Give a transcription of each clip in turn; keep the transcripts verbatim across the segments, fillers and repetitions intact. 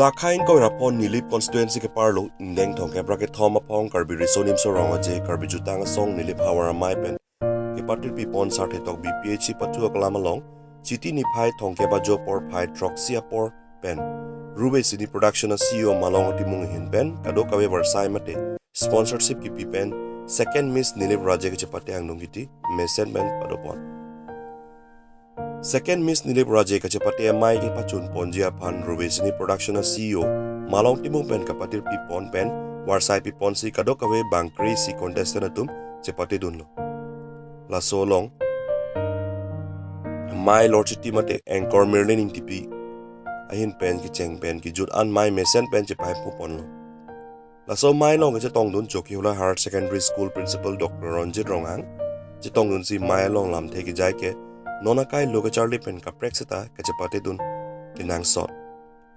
Lakha ingkoi ra pon Nilip constituency ke-arlo ingdeng thomkep ra kethom aphong Karbi Riso Nimso Rong Aje Karbi Jutang Asong Nilip Havar Amei pen kepatirpi pon Sarthe Tokbi P H C pathu aklam along Chiti niphai thomkep ajo porphai throksi apor pen Ruve Cine Production a C E O Malong Timung ahin pen kadokave varsai mate sponsorship kipi pen Second Miss Nilip Raje kachepate angdung kiti mesen pen padopon. Second Miss Nilip Raje kachepate amei kepachun ponji aphan Ruve Cine Production a C E O Malong Timung pen kapatirpi pon pen varsai pi ponsi kadokave bang kre-isi contestant atum chepate dunlo. Laso along amei lorchiti mate anchor Merlin Ingtipi ahin pen kecheng pen kejut an amei mesen pen chepahemphu ponlo. Laso amei along kachetongdun Chokihola Higher Secondary School Principal Doctor Ronjit Ronghang chetongdunsi amei along lamthe kejai ke non akai lo kacharli pen kaprek seta kachepate dun kenangsot.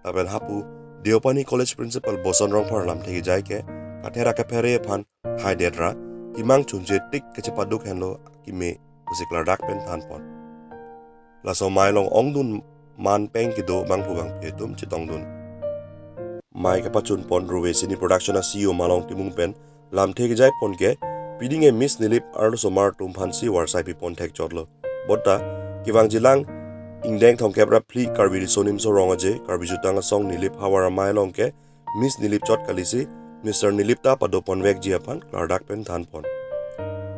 Lapen hapu Deopani College Principal Boson Rongphar lamthe kejai ke kathera kaphere aphan haidet ra kimang chunche tik kachepaduk henlo keme pusi klardak pen thanpon. Laso amei along ongdun man peng kedo bangphu bangphi atum chetongdun. Amei kepachun pon Ruve Cine Production a C E O Malong Timung pen lamthe kejai pon ke piding e Miss Nilip arlosomar atum aphansi varsai pi pon thekchotlo. Bonta kevangjilang ingdeng thomkep ra phli Karbi Riso Nimso Rong Aje Karbi Jutang Asong Nilip Havar Amei along ke Miss Nilip chot kalisi Mister Nilip ta padopon vekji aphan klardak pen thanpon.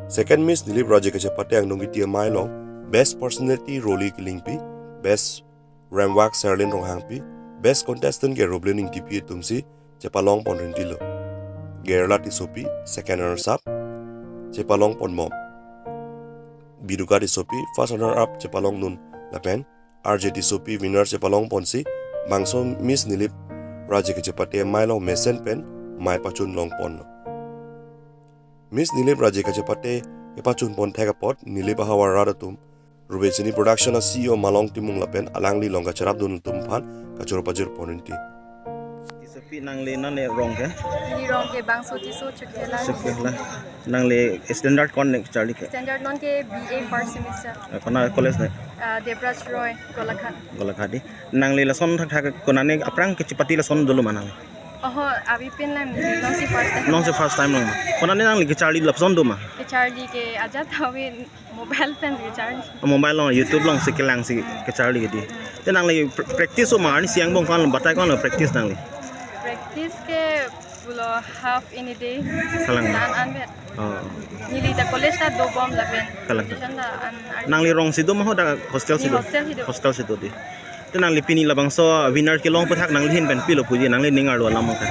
Second Miss Nilip Raje kachepate angdung kiti amei along Best Personality Roli Kilingpi, Best Remwak Serlin Ronghangpi, Best Contestant ke Rublin Ingtipi atumsi chepalong pon rintilo. Gerla Tissopi second runners up chepalong ponbom. Biduka Tissopi first runner up chepalongdun lapen R J Tissopi winner chepalong ponsi bangso Miss Nilip Raje kachepate amei along mesen pen amei pachun long ponlo. Miss Nilip Raje kachepate kepachun pon thek apot Nilip ahavar arat atum Ruve Cine Production a C E O Malong Timung lapen alangli along kacherapdun atum aphan kachoro pajir pon rinti. Tissopi, nangli nane rong ke? Neli rong ke Bangso Tisso, Chokihola. Chokihola. Nangli standard ko-an ne kacharli ke? Standard non ke B A first semester. Eh, kona college ne? Ah, Debraj Roy, Golaghat. Golaghat di. Nangli lason thakthak konane aphrang kachepate lason dolo ma nangli? Oho, avi pen lang, nonsi first time. Nonsi first time lang ma? Konane nangli kacharli lason do ma? Kacharli ke ajat ave mobile pen kacharli. Mobile along, YouTube alongsi kelangsi kacharli ke di. Te nangli pr-, practice o ma, arnisi angbong ko-an batai ko-an practice nangli? Practice ke pulo half in a day. Kalang. An an bet. Oh. Neli ta college ta dobom lapen. Kalang. Competition ta an ar- Nangli rongsi do ma ho dak hostel si do? Neli hostel si do. Hostel si do di. Te nangli pini labangso winner kelong aputhak nangli ahin pen pilo puji nangli ning arlo alam ka?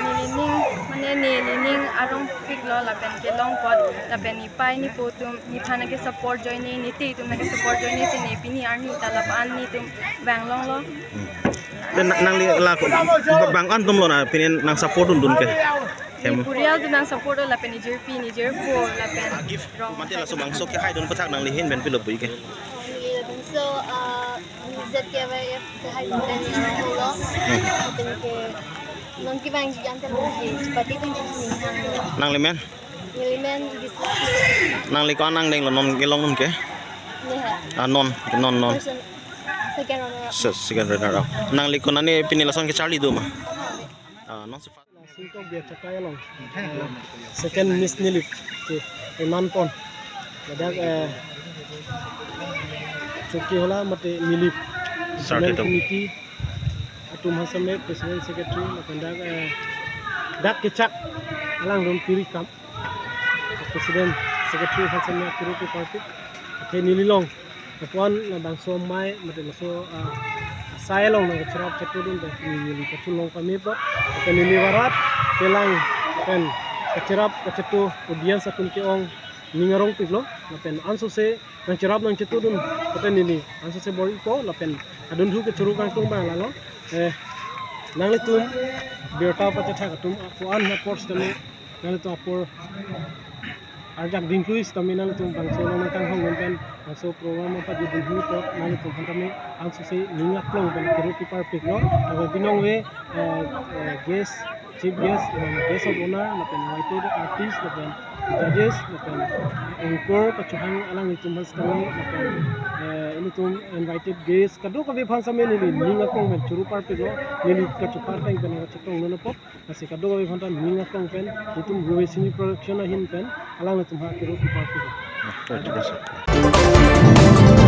Neli ning, mane neli ning arongpiklo lapen kelong apot lapen nepei nepo atum nephan nangkesupport ajoine, nete atum nangkesupport ajoine si ne pini arni ta lapu-an netum vang longlo. Hmm. Te na-, nangli la ko, ba-, bang-an atumlo na pini nangsupport dundun ke? Hem. Nepurial atum nangsupport lapen nejirpi, nejirpo lapen rong. Mate laso bangso kehaidun aputhak nangli ahin pen pilo puji ke? Neli labangso, ah, Z K Y F kehaidun pen aronglo. Hmm. Lapen ke non kevangji an ta pusi chepate dun pusi ning hanglo. Nangli men? Neli men Gisela. Nangli ko-an angdenglo non kelongdun ke? Neha. Ah, non, non, non. Person, second runner up. Se-, second runner up. Nangli konane pini lason kacharli do ma? Ah, non si fa- Singkok Biachakai along. Second Miss Nilip ke keman pon. Ladak, eh, Chokihola mate Nilip Sarthe Tok. Committee atum aphan same president secretary lapen dak, eh, dak kechak alang rum piri kam president secretary aphan same kuru pu party. Athe neli along lapu-an labangso amei mate laso, ah, asai along nangkacherap chetudun pen neli pachun long pame apot, pen neli varat kelang pen kacherap kachetu audience atum ke-ong ning arongpiklo lapen ansose nangcherap nangchetudun pute neli ansose bor-ipo lapen adunthu kechoro kangtung abang lalo. Eh, nanglitum birta pachethak atum ko-an apor sitame nanglitum apor arjak dingklui sitame nanglitum bangso along nangkanghon pen bangso program aphan jidunhu apot nanglitum aphan tame ansose ning aklong pen kuru pu parpiklo. Lapen binong ave, eh, eh, guest, chief guest, eh, guest of honor, lapen invited artist, lapen judges, lapen anchor kachohang alanglitum aphan sitame, lapen, eh, ili Tum invited guest kadokave aphan same neli ning akong pen choro parpiklo, neli kachoparpeng pen kachetong non apot. Lasi kadokave aphan ta ning akong pen, itum Ruve Singni Production ahin pen alanglitum ha choro parpiklo. Thik ase.